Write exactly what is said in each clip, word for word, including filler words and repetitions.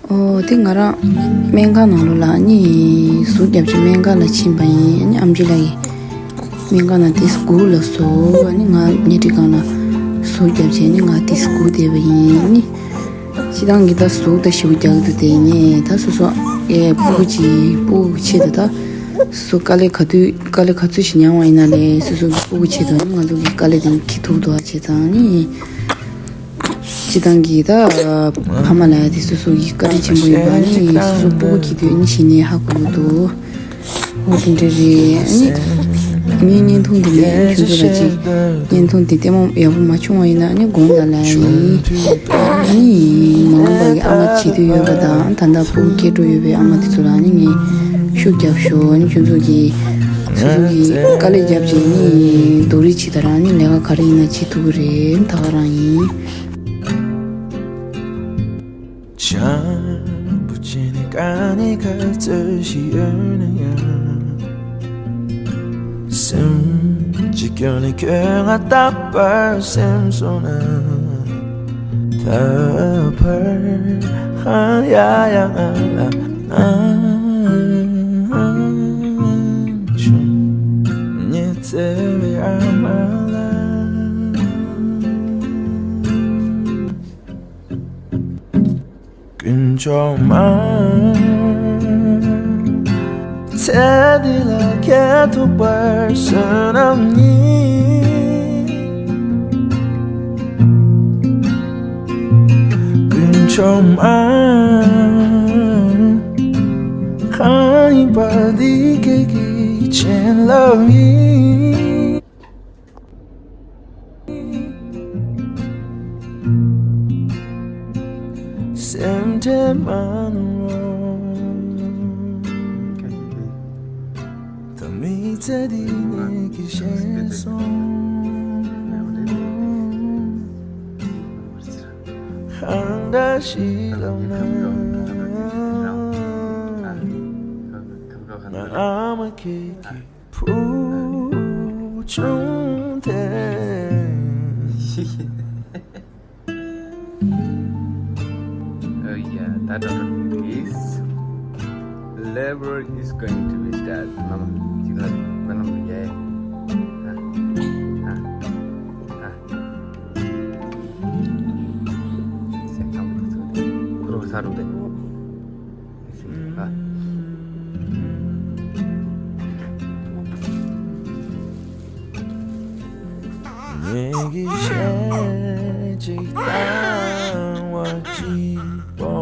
ཨོ་དེ་ང་རང་སྨན་ཁང་ནང་ལོགས་ལ་ཨ་ནི་ཟུག་བརྒྱབ་བྱས་སྨན་ཁང་ལ་ཕྱིན་པ་ཡིན། ཨ་ནི་ཨམ་ཆི་ལགས་ཀྱིས་སྨན་ཁང་ནང་དེ་སྒུག་ལབ་སོང་། ཨ་ནི་ང་ཉལ་ཁྲི་སྒང་ལ་ཟུག་བརྒྱབ་བྱས་ནི་ང་དེ་སྒུག་བསྡད་པ་ཡིན། ཨ་ནི་སྤྱིར་བཏང་གི་ད་ཟུག་ད་ཞེ་པོ་རྒྱག་གི་འདུག་དེ་ནས་ད་སོ་སོ་ཨེ་སྤུ་གུ་གཅིག་སྤུ་གུ་ཆེད་དུ་ད་སོ་སོ་དཀའ་ལས་ག་དུས་དཀའ་ལས་ག་ཚོད་ཞིག་མྱངས་པ་ཡིན་ན་ལས་སོ་སོ་གི་སྤུ་གུ་ཆེད་དུ་ནི་ང་ཚོ་གི་དཀའ་ལས་དེ་འཁྱེར་ཐུབ་འདུག་བྱས་ཙང་ནི། སྤྱིར་བཏང་གི་ད་ཕ་མ་ལ་ཡ་དེ་སོ་སོ་གི་དཀའ་ལས་ཆེན་པོ་ཡིན་པ་ནི་སོ་སོ་སྤུ་གུ་སྐྱེས་དུས་ནི་ཤེས་ནས་ཧ་གོ་གི་འདུག་འོ་དེ་འདྲ་རེད། ཨ་ནི་ངའི་བརྙན་ཐུང་འདི་ནས་ཁྱོད་ཚོ་ལ་ཅིག་བརྙན་ཐུང་འདི་ལྟད་མོ་ཡག་པོ་མ་བྱུང་བ་ཡིན་ན་ཨ་ནི་དགོངས་དག་ལབ་ཡིན། ཨ་ནི་མ་འོངས་པ་གི་ཨ་མ་བྱེད་འདོད་ཡོད་པ་དང་ད་ལྟ་སྤུ་གུ་སྐྱེ་འགྲོ་ཡོད་པའི་ཨ་མ་དེ་ཚོ་ལ་ཨ་ནི་ངས་ཤུགས་རྒྱབ་ཤོག་ཨ་ནི་ཁྱོད་ཚོ་གི་སོ་སོ་གི་དཀའ་ལས་བརྒྱབ་བྱས་ནི་རྡོག་རིལ་བྱེད་ད་རང་ནི་ལས་ཀ་ག་རེ་ཡིན་ན་བྱེད་ཐུབ་ཀྱི་རེད། ད་ག་རང་ཡིན། བྱམས་པོ་བྱས་ནས་དཀའ་ངལ་ག་ཚོད་ཞིག་ཡོད་ན་ཡང་། སེམས་ཀྱི་སྐྱོན་ནི་ཁྱོད་ང་རྟག་པར་སེམས་སོང་ན། ད་བར་ཧ་ཡ་ཡ་ང་ལ་ནང་བྱུང་ཉི་ཚེ་བའི་ཨ་མ་ལ། དཀོན་མཆོག་མ། ཚེ་འདི་ལ་ཁྱེད་ཐུག་པར་བསོད་ནམས་ཉིད། དཀོན་མཆོག་མ། གང་ཡིན་པ་འདི་ཁྱེད་ཀྱི་བྱིན་རླབས་ཡིན། སེམས་ཁྲལ་མ་གནང་རོགས། ད་མི་ཚེ་འདི་ངེད་ཀྱིས་ཤེས་སོང་། གང་འདྲ་ཞིག་ལབ་ན། ང་ཨ་མ་ཁྱེད་ཀྱི་བུ་ཆུང་དེ། Oh yeah, that daughter is level is going to be that. Mama, you got, mama, yeah. Ha, ha, ha. Say, come, come, come. Grow, grow, grow. ངེད་ཀྱི་ཞལ་གཅིག་དང་བ་གཅིག་པོ།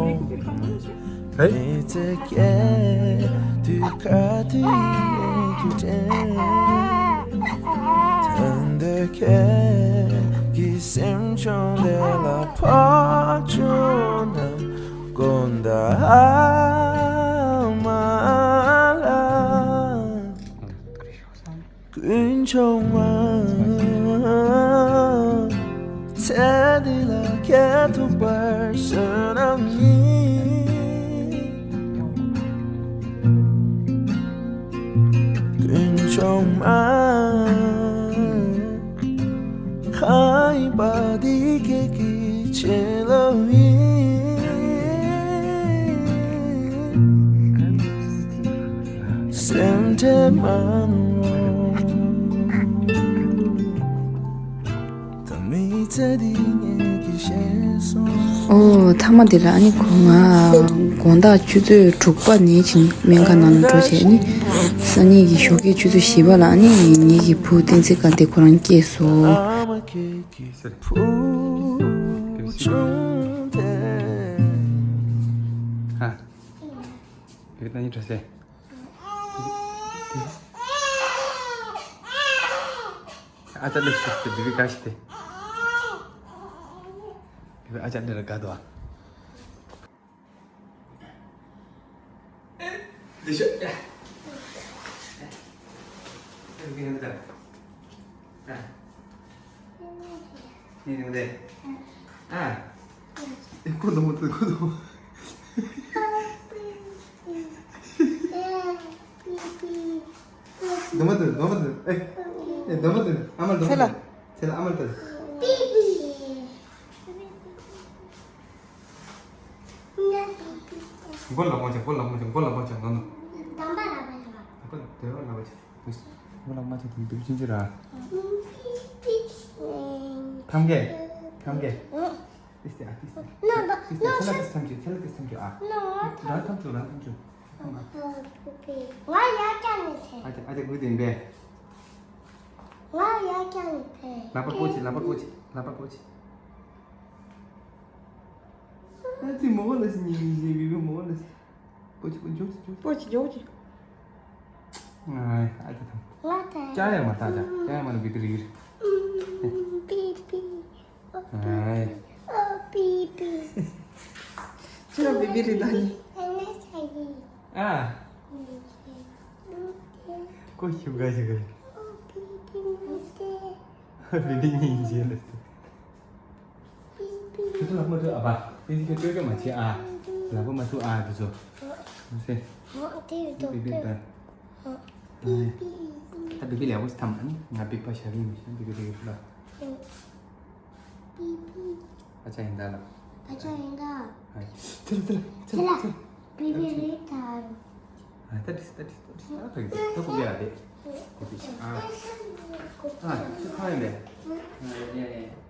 ཧེ། མི་ཚེ་སྐྱེལ་དུས་ག་དུས་ངེད་ཀྱི་དྲན། ད་འདོད་ཁྱེད་ཀྱི་སེམས་བྱུང་དེ་ལ་ཕོག་བྱུང་ན། དགོངས་དག་ཨ་མ་ལགས། དཀོན་མཆོག་མ། ཚེ་འདི་ལ་ཁྱེད་ཐུག་པར་བསོད་ནམས་ཡིན། དཀོན་མཆོག་མ། གང་ཡིན་པ་འདི་ཁྱེད་ཀྱི་བྱིན་རླབས་ཡིན། སེམས་ཁྲལ་མ་གནང་རོགས། ད་མི་ཚེ་འདི་ངེད་ཀྱིས་ཤེས་སོང་། ཨོ་མཐའ་མ་དེ་ལ་ཨ་ནི་ཁོ་ང་དགོང་དག་ཆུ་ཚོད་དྲུག་པ་ནས་ཕྱིན་སྨན་ཁང་ནང་ལ་འགྲོ་བྱས་ནི་སང་ཉིན་གྱི་ཞོགས་ཀའི་ཆུ་ཚོད་བཞི་པ་ལ་ཨ་ནི་ངེད་ཀྱི་བུ་བསྟན་འཛིན་དགའ་བདེ་ཁོ་རང་སྐྱེས་སོང་། བུ་ཆུང་དེ། ཧ། ཡོད་ན་ཡིན་འགྲོ་ཟེར། ཨ་ཅག་ལེབ་སུ་སྟེ་བི་བི་ག་ཤི་སྟེ། བི་བི་ཨ་ཅག་ལེ་ལ་དགའ་འདུག་ཨ། འདི་ཤོད། ཨ། ཨ། ཨ། ཨེ། ཁོ་འདུག་མ་འདུག་ཁོ་འདུག་འདུག་མ་འདུག་འདུག་མ་འདུག་ཨེ། ཨེ། འདུག་མ་འདུག་ཨ་མ་འདུག་མ་འདུག་ཚེ་ལ། ཚེ་ལ་ཨ་མ་འདུག་མགོ་ལ་མ་ཆག་མགོ་ལ་མ་ཆག་མགོ་ལ་མ་ཆག་ནོ་ནོ། དམ་པ་ལ་མ་ཆག་ལ་པ་དེ་བ་ལ་མ་ཆག་མགོ་ལ་མ་ཆག་དེ་འདུག་ཅིན་ཅི་ར། ཕམ་གེ། ཕམ་གེ། ཏིས་ཏེ་ཨ་ཏིས་ཏེ། ཏིས་ཏེ་ཚེ་ལ་ཏིས་ཐམ་ཅུ་ཚེ་ལ་ཏིས་ཐམ་ཅུ་ཨ། རང་ཐམ་ཅུ་རང་ཐམ་ཅུ། ང་ཡ་ཀྱ་ནི་ཚེ། ཨ་ཏི་ཨ་ཏི་གུ་དེ་འབེ། ང་ཡ་ཀྱ་ནི་ཚེ། ལ་པ་ཀོ་ཅི་ལ་པ་ཀོ་ཅི་ལ་པ་ཀོ་ཅི། ཨ་ཙི་མོ་ལ་སི་ཉི་ཉི་ཞེས་བི་བི་མོ་ལ་སི། པོ་ཅི་པོ་ཅི་ཅི་ཅི། པོ་ཅི་ཅི་ཅི། ཨ་ཨ་ཙི་ཐང་། ང་ད། ཅ་ཡ་མ་ཏ་ཅ་ཅ་ཡ་མ་ལ་བི་བི་རི་རི། པི་པི། ཨ་ཨ་པི་པི། ཅི་ལ་བི་བི་རི་ད་ནི། ཨ། ཀོ་ཤུ་ག་ཤུ་ག། བི་བི་ཉི་ཉི་ཞེས་ལ་སི། དེ་ཚོ་ལ་མ་ཐུག་ཨ་པ། དེ་ཚོ་སྤྲོད་སྤྲོད་མ་བྱེད་ཨ། ལ་པ་མ་ཐུག་ཨ་དེ་ཚོ། མ་ཟེ། དེ་ཡོད་དོ། པི་པི་ད། ད་པི་པི་ལས་པོ་ཐམ་ཨ་ནི་ང་པི་པ་ཞབས་ཡིན་མི་ཤེས་པི་པི་དེ་ཡོད་ལ། ཨ་ཅག་ཡིན་ད་ལ། ཨ་ཅག་ཡིན་ད། ཨ། ཚེ་ལ་ཚེ་ལ་ཚེ་ལ་ཚེ་ལ། པི་པི་རེད་ད། ཨ་ད་དྲིས་ད་དྲིས་ད་དྲིས་ད་ད་གི་ད་ཀུ་ཀེ་ཨ་དེ། ཀུ་ཀེ་ཨ། ཨ་ཚེ་ཁ་ཡིན་པས། ཨ་ཡ་ཡ།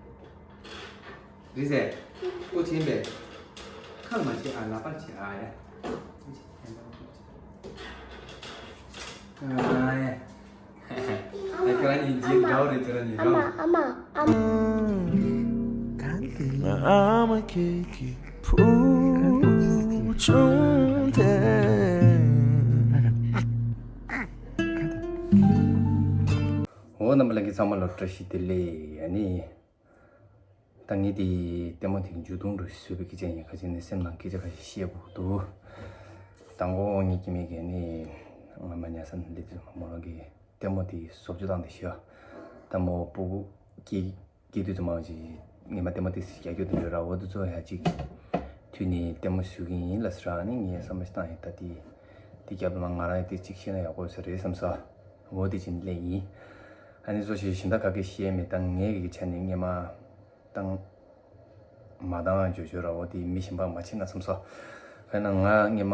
རི་ཟེ། ཀོ་ཆེན་པས། ཁ་ལ་མ་ཆེ་ཨ་ལ་པར་ཆེ་ཨ་ཡ། ཨ་ཡ། ཨ་ཁྱེད་རང་གཉིས་རྗེས་འདྲ་བོ་རེད་ཁྱེད་རང་གཉིས་ཨ་མ་རང་། ཨ་མ་ཨ་མ། ཨ་མ་ཁྱེད་ཀྱི་བུ་ཆུང་དེ། འོ་རྣམ་པ་ལྷན་རྒྱས་ཚང་མ་ལ་བཀྲ་ཤིས་བདེ་ལེགས། ཨ་ནི། ད་ངས་དེ་ལྟད་མོ་དེ་མཇུག་སྡོམ་རུ་བཟོས་པའི་སྐད་ཆ་ཡིན། ཁ་ཅིག་ནི་སེམས་ནང་སྐད་ཆ་ཁ་ཤས་བཤད་དགོས་འདུག་དང་པོ་ངས་ཀྱི་མེད་གི་ནི་ང་མ་ཉལ་ས་ནས་སླེབས་དུས་མ་མོ་རང་གི་ལྟད་མོ་དེ་བཟོ་བཅོས་བཏང་དེ་ཤི་ཡ། ད་མོ་སྤུ་གུ་སྐྱེ་སྐྱེ་དུས་ཙམ་མ་ཅིག་ངས་མ་ལྟད་མོ་དེ་རྒྱག་རྒྱུ་དེ་འདྲ་ར་འོ་དུ་ཚོ་ཡ་ཅིག་མཐུད་ནས་ལྟད་མོ་བཟོ་གི་ཡིན་ལ་ཟེར་ར། ནི་ངས་བསམ་བློ་ཞིག་བཏང་ཡིན། ད་དེ་དེ་རྒྱབ་ལ་ང་རང་ཡང་དེ་ཅིག་ཤེས་ན་ཡག་པོ་ཟེར་རེད་བསམ་ས་འོ་དེ་ཅིག་སླེབས་ཡིན། ཨ་ནི་བཟོ་ཞིག་གཞན་དག་ག་གེ་བཤད་མེད། ད་ངའི་གི་ཆ་ནས་སྔས་མ་བཏང་མ་བཏང་བརྗོད་བརྗོད་ར་འོ་དེ་མི་གཞན་པ་མ་བྱེད་ན་བསམ་སོ། དཔེར་ན་ང་སྔས་མ་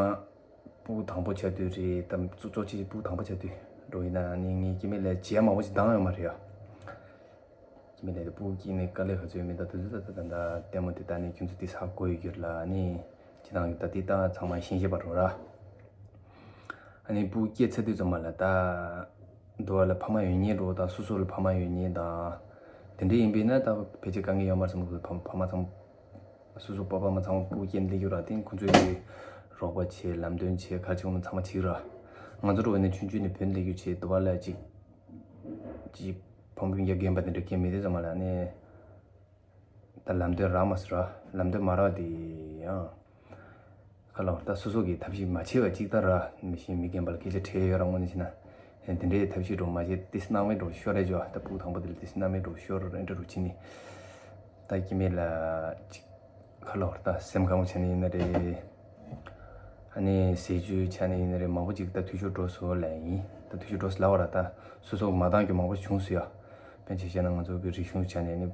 སྤུ་གུ་དང་པོ་ཆགས་དུས་རེད། ད་གཙོ་གཙོ་ཆེ་སྤུ་གུ་དང་པོ་ཆགས་དུས་འགྲོ་ཡིན་ན་ནི་ངས་སྐྱེ་དམན་ལ་བྱས་མང་པོ་ཞིག་བཏང་ཡོད་མ་རེད་ཡ། སྐྱེ་དམན་ལ་དེ་སྤུ་གུ་སྐྱེས་ནས་དཀའ་ལས་ག་ཚོད་ཡོད་མེད་ད་དུས་ཚོད་ད་ད་ད་ལྟད་མོ་དེ་ལྟ་ནས་ཁྱོད་ཚོ་དེ་ཧ་གོ་ཡོད་རྒྱུ་རེད་ལ། ནི་ཁྱེད་རང་གི་ད་དེ་ད་ཚང་མ་ཤེས་ཤེས་པ་རོ་ར། ཨ་ནི་སྤུ་གུ་སྐྱེས་ཚར་དུས་ཙམ་པ་ལ་ད། འདུག་བ་ལ་ཕ་མ་ཡོད་མཁན་འགྲོ་དང་སོ་སོ་ལ་ཕ་མ་ཡོད་མཁན་དང་། དེ་འདྲ་ཡིན་པས་ན་ད་ཕལ་ཆེར་དཀའ་ངལ་ཡོད་མ་རེད་བསམ་གི། ཕ་ཕ་མ་ཚང་སོ་སོ་པ་ཕ་མ་ཚང་མ་སྤུ་གུ་སྐྱེས་ནས་སླེབས་ཡོད་ར། དེ་ཁོང་ཚོས་ཀྱི་རོགས་པ་བྱས་ལམ་སྟོན་བྱས་ག་ཅིག་མ་ཚང་མ་བྱེད་ར། ང་ཚོ་འགྲོ་བ་ནས་ཆུང་ཆུང་ནས་བོད་སླེབས་ཡོད་བྱས་འདུག་བ་ལ་ཅིག་ཅིག་ཕ་མ་སྤུན་ཀྱག་རྒན་པ་དེ་འདྲ་སྐྱེས་མེད་དེ་ཙམ་པ་ལ་ནས། ད་ལམ་སྟོན་རག་མ་སོང་ར། ལམ་སྟོན་མ་རག་དེ་ཡང་། ཁ་ལོ་ད་སོ་སོ་གིས་ཐབས་ཤེས་མ་བྱས་པ་གཅིག་ལྟ་ར། མི་ཤེས་མི་རྒན་པ་ལ་སྐད་ཆ་དྲིས་ཡོད་ར་དངོས་གནས་བྱས་ན། ཡང་དེ་འདྲའི་ཐབས་ཤེས་འགྲོ་མ་བྱས་ཏིས་སྣང་མེད་འགྲོ་ཤོར་རེ་འཇོ། ད་སྤུ་གུ་དང་པོ་དེ་ལ་ཏིས་སྣང་མེད་འགྲོ་ཤོར་རེ་འདྲ་རུ་ཕྱིན་ནས། ད་སྐྱེ་དམན་ལ་ཅིག་ཁ་ལོ་ད་སེམས་ཁམས་བྱས་ནས་ཡིན་ན་རེད། ཨ་ནི་ཟས་བཅུད་བྱས་ནས་ཡིན་ན་རེད། མང་པོ་ཅིག་ད་འཐུས་ཤོར་འགྲོ་སོང་ལ་ཡིན། ད་འཐུས་ཤོར་འགྲོ་སོང་ལབ་པ་ར། ད་སོ་སོ་མ་འདང་རྒྱུ་མང་པོ་བྱུང་སོང་ཡ། དཔེར་ན་ཆ་བཞག་ན་ང་ཚོ་གི་རིག་གཞུང་བྱས་ནས་ནི།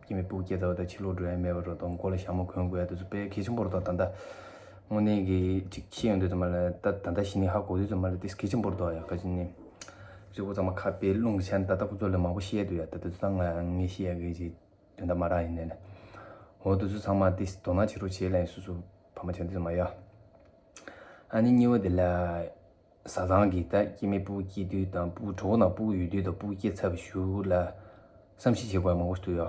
སྐྱེ་དམན་སྤུ་གུ་སྐྱེས་ཚར་བ་དང་ཕྱི་ལོགས་འགྲོ་ཡ་མེད་པ་རེད་དང་། མགོ་ལ་ཞྭ་མོ་གོན་དགོས་ཡ་དེ་ཚོ་དཔེ་གལ་ཆེན་པོ་རེད་དང་། ད་ལྟ་དངོས་གནས་ཀྱི་ཅིག་ཤེས་ཡོང་དུས་ཙམ་པ་ལ་ད་ད་ལྟ་གཞི་ནས་ཧ་གོ་དུས་ཙམ་པ་ལ་དེ་གལ་ཆེན་པོ་རེད་དོ་ཡ། ག་ཅི་ནས་རི་བོ་ཚང་མ་ཁ་དཔེ་རླུང་གི་ཆ་ནས་ད་ལྟ་ཁོ་ཚོ་ལ་མང་པོ་བཤད་འདུག་ཡ། ད་དེ་ཚོ་ད་ང་ངས་བཤད་ཡ་གི་ཅིག་དོན་དག་མ་རག་ཡིན་ནས་ལ། འོ་དེ་ཚོ་ཚང་མ་དེ་དོ་སྣང་བྱེད་རོགས་བྱེད་ལ་ཡིན། སོ་སོ་ཕ་མ་ཆ་དེ་ཚོ་མ་ཡ། ཨ་ནི་གཉིས་པ་དེ་ལ། བཟའ་ཚང་གིས་ད་སྐྱེ་དམན་སྤུ་གུ་སྐྱེས་དུས་དང་། སྤུ་གུ་གྲོགས་པོ་ནང་སྤུ་གུ་ཡོད་དུས་དང་། སྤུ་གུ་སྐྱེས་ཚར་བའི་གཞུག་ལ་བསམ་ཤེས་བྱེད་དགོས་པ་མང་པོ་ཞིག་འདུག་ཡ།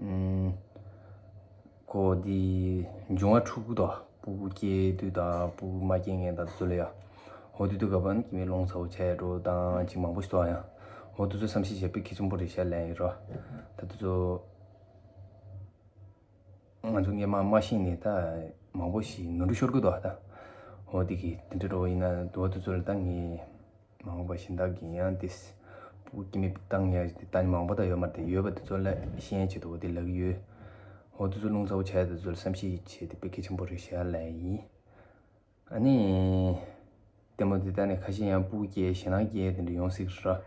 ཨུམ། ཁོ་འདི་འབྱུང་བ་ཕྲུ་གུ་དང་སྤུ་གུ་སྐྱེས་དུས་དང་། སྤུ་གུ་མ་སྐྱེས་སྔོན་དང་དེ་ཚོ་ལ་ཡ། འོ་དེ་དུས་སྐབས་ནི་སྐྱེ་དམན་རླུང་ཚ་བོ་ཆགས་འགྲོ་དང་ཅིག་མང་པོ་ཞིག་འདུག་ཡ། འོ་དེ་ཚོ་བསམ་ཤེས་བྱེད་དཔེ་གལ་ཆེན་པོ་རེད་ཤག་ལབ་ཡིན་རོ། ད་དེ་ཚོ། ང་ཚོ་སྔས་མ་མ་ཤེས་ནས་ད་མང་པོ་ཞིག་ནོར་འཁྲུལ་ཤོར་གི་འདུག་ཨ། ད་འོ་དེ་གི་དེ་འདྲ་འགྲོ་བ་ཡིན་ན་འོ་དེ་ཚོ་ལ་ད་ངས་མ་འོངས་པ་གཞན་དག་གི་ཡང་དེ་སྤུ་གུ་སྐྱེ་དམན་བཏང་ཡ་དེ་ད་མང་པོ་ད་ཡོད་མ་རེད། ཡོད་པ་དེ་ཚོ་ལ་ཤེས་ཡ་ཆེད་དུ་འོ་དེ་ལབ་ཀྱི་ཡོད། འོ་དེ་ཚོ་རླུང་ཚ་བོ་ཆགས་ཡ་དེ་ཚོ་ལ་བསམ་ཤེས་བྱེད་དེ་དཔེ་གལ་ཆེན་པོ་རེད་ཤག་ལབ་ཡིན། ཨ་ནི། ལྟད་མོ་དེ་ལྟ་ནས་ཁ་ཤས་ཡང་སྤུ་གུ་སྐྱེ་ཞེད་སྣང་སྐྱེ་དེ་འདྲ་ཡོང་སྲིད་ར།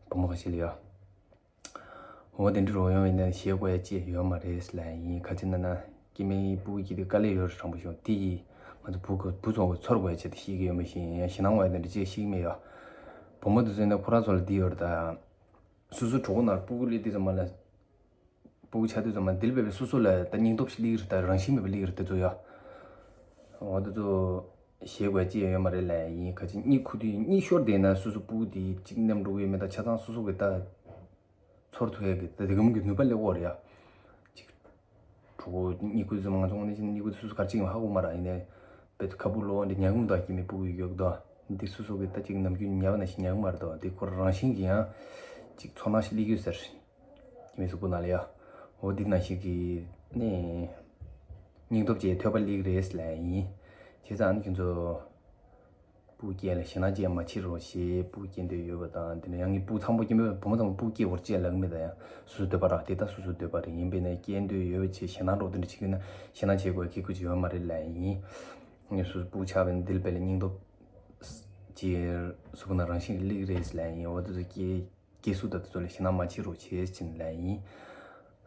བུ་མོ་ཁ་ཤས་ལ་ཡ། འོ་དེ་འདྲ་རོ་ཡོང་བའི་ནང་ཞེད་དགོས་ཡ་ཅི་ཡོད་མ་རེད་ལབ་ཡིན། ཁ་ཅིག་ན་ན་སྐྱེ་དམན་སྤུ་གུ་སྐྱེ་དུས་དཀའ་ལས་ཡོད་རེད། དྲང་པོ་ཞུ་དེ་ཡིས་ ང་ཚོ་བུ་ག་བུ་ཚོ་གི་ཚོར་དགོས་ཆེད་དུ་ཤེས་ཀྱི་ཡོད་མ་ཤེས། ཡང་ཞེད་སྣང་བ་དེ་འདྲ་ཅིག་ཤེས་ཀྱི་མེད་ཡ། བུ་མོ་དེ་ཚོ་ནི་ཁོ་རང་ཚོ་ལ་འདི་ཡོད་རེད་ད། སོ་སོ་གྲོད་ཁོག་ནང་ལ་སྤུ་གུ་སླེབས་དུས་ཙམ་པ་ལ། སྤུ་གུ་ཆགས་དུས་ཙམ་པ་འདི་ལ་བས་པའི་སོ་སོ་ལ་ད་སྙིང་སྟོབས་ཤིག་སླེབས་ཀྱི་རེད་ད། རང་བཞིན་མེད་པ་སླེབས་ཀྱི་རེད་དེ་ཚོ་ཡ། འོ་དེ་ཚོ་ཞེད་དགོས་ཅི་ཡང་ཡོད་མ་རེད་ལབ་ཡིན། ཁ་ཅིག་གཉིད་ཁུག་དུས་གཉིད་ཤོར་བསྡད་ན་སོ་སོ་སྤུ་གུ་དེ་གཅིག་ནམ་འགྲོ་གི་ཡོད་མེད་ད་ཆ་ཚང་སོ་སོ་གི་ད། ཚོར་ཐུབ་ཡ་གི་ད་དེ་གམ་གི་ནུས་པ་སླེབས་ཀྱི་ཡོད་རེད་ཡ། ཅིག་གྲོད་ཁོག་གཉིད་ཁུག་ཙམ་ང་ཚོ་དངོས་གནས་བྱས་ན་གཉིད་ཁུག་དུས་སོ་སོ་ག་རེ་བྱེད་ཀྱི་ཡོད་མེད་ཧ་གོ་མ་རེད། ཡིན་ནའི་བེད་ཁ་སྤུ་ལོག་འདི་ཉལ་གི་མི་འདུག་སྐྱེ་དམན་སྤུ་གུ་ཡོད་ཀྱི་འདུག་འདི་སོ་སོ་གི་ད་ཅིག་ནམ་རྒྱུན་ཉལ་བ་ནང་བཞིན་ཉལ་གི་མ་རེད་དོ། འདི་ཁོ་རང་བཞིན་གྱིས་ཡང་ཅིག་ཚོར་སྣང་ཞིག་སླེབས་ཀྱི་ཡོད་ཟེར། སྐྱེ་དམན་གཟུགས་པོ་ནང་ལ་ཡ། འོ་འདི་ནང་བཞིན་གྱི་ནི་སྙིང་སྟོབས་ཀྱི་ཐོལ་པ་སླེབས་ཀྱི་རེད་ལབ་ཡིན། བྱས་ཙང་ཨ་ནི་ཁྱོད་ཚོ། སྤུ་གུ་སྐྱེས་ལ་ཞེད་སྣང་ཅན་མ་བྱེད་རོགས་ཞེས། སྤུ་གུ་སྐྱེ་འདོད་ཡོད་པ་དང་། དེ་ནས་ཡང་ངའི་སྤུ་གུ་ཚང་པོ་སྐྱེ་མེད་པ། བུ་མོ་ཚང་མ་སྤུ་གུ་སྐྱེ་བར་བཅས་ལབ་མེད་ད། ཡང་སོ་སོའི་འདོད་པ་རེད། དེ་ད་སོ་སོའི་འདོད་པ་རེད། ཡིན་པས་ན་སྐྱེ་འདོད་ཡོད་པ་བྱས་ཞེད་སྣང་རོགས་དེ་འདྲ་བྱེད་ཀྱི་ན་ཞེད་སྣང་བྱེད་དགོས་ཁེ་ཁུ་ཅི་ཡོད་མ་རེད་ལབ་ཡིན། ངས་སོ་སོའི་སྤུ་གུ་ཆགས་པའི་འདི་ལ་བས་ལ་སྙིང་སྟོབས་ཀྱི་གཟུགས་པོ་ནང་རང་བཞིན་གྱི་སླེབས་རེད་ལབ་ཡིན། འོ་དེ་ཚོ་སྐྱེ་སྐྱེ་གཟུགས་ད་དེ་ཚོ་ལ་ཞེད་སྣང་མ་བྱེད་རོགས་བྱས་ཕྱིན་ལབ་ཡིན།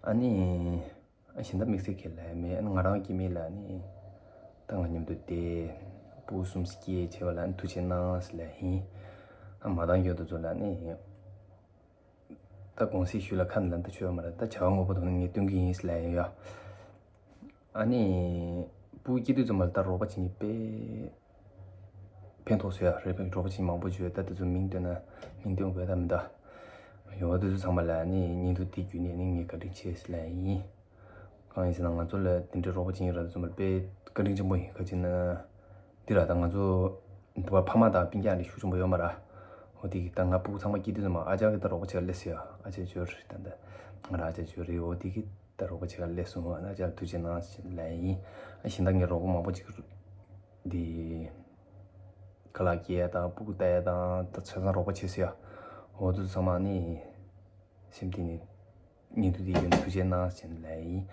ཨ་ནི། གཞན་དག་དམིགས་བསལ་གྱི་ལས་མེད། ང་རང་སྐྱེ་དམན་ལ་ནི་ད་ང་མཉམ་དུ་བསྡད། སྤུ་གུ་གསུམ་སྐྱེས་བྱས་པ་ལ་ཐུགས་རྗེ་གནང་ཟེར་ལབ་ཡིན། ཨ་མ་དང་ཁྱོད་དེ་ཚོ་ལ་ནི་ད་དགོངས་སེལ་ཞུ་ལ་ཁ་ནས་ལབ་འདི་ཆོས་མ་རེད། ད་བྱ་བ་ངོ་བོ་དང་ནི་ངས་སྟོན་གྱི་ཡིན་ཟེར་ལབ་ཡོད་ཡ། ཨ་ནི་སྤུ་གུ་སྐྱེ་དུས་ཙམ་པ་ལ་ད་རོགས་པ་བྱེད་མཁན་དཔེ་ཕན་ཐོགས་སོ་ཡ་རེད། ཕན་རོགས་པ་བྱེད་མཁན་མང་པོ་བྱོས། ད་དེ་ཚོ་མིང་བཏོན་ན་མིང་བཏོན་དགོས་ད་མི་འདུག་ཡོད་པ་དེ་ཚོ་ཚང་མ་ལ་ནི་སྙིང་སྟོབས་དེ་བརྒྱུད་ནས་ནི་ངས་བཀའ་དྲིན་ཆེ་ཟེར་ལབ་ཡིན། གང་ཡིན་ཟེར་ན་ང་ཚོ་ལ་དེ་འདྲའི་རོགས་པ་བྱེད་མཁན་ར་དེ་ཚོ་མ་དཔེ་བཀའ་དྲིན་ཆེན་པོ་ཡིན། ག་ཅི་ན་འདི་ར་ད་ང་ཚོ་འདི་བ་ཕ་མ་དང་སྤུན་ཀྱག་ལ་ཤུགས་ཆེན་པོ་ཡོད་མ་ར། འོ་དེ་གི་ད་ང་སྤུ་གུ་ཚང་མ་སྐྱེས་དུས་ཙམ་པ་ཨ་ཅག་གི་ད་རོགས་པ་བྱེད་ག་སླེབས་སོ་ཡ། ཨ་ཅག་འབྱོར་རེད། ད་ད་ང་ར་ཨ་ཅག་འབྱོར་རེད། འོ་དེ་གི་ད་རོགས་པ་བྱེད་ག་སླེབས་སོང་། ཨ་ཅག་ལ་ཐུགས་རྗེ་གནང་ཟེར་ལབ་ཡིན། ཨ་གཞན་དག་ངས་རོགས་པ་མང་པོ་ཅིག་འདི་ཁ་ལག་སྐྱེལ་ཡ་དང་སྤུ་གུ་ལྟ་ཡ་དང་ད་ཆ་ཚང་རོགས་པ་བྱས་སོ་ཡ། འོ་དེ་ཚོ་ཚང་མ་ནི་སེམས་གཏིང་ནས་སྙིང་སྟོབས་དེ་ཡིན། ཐུགས་རྗེ་གནང་ཟེར་ལབ་ཡིན།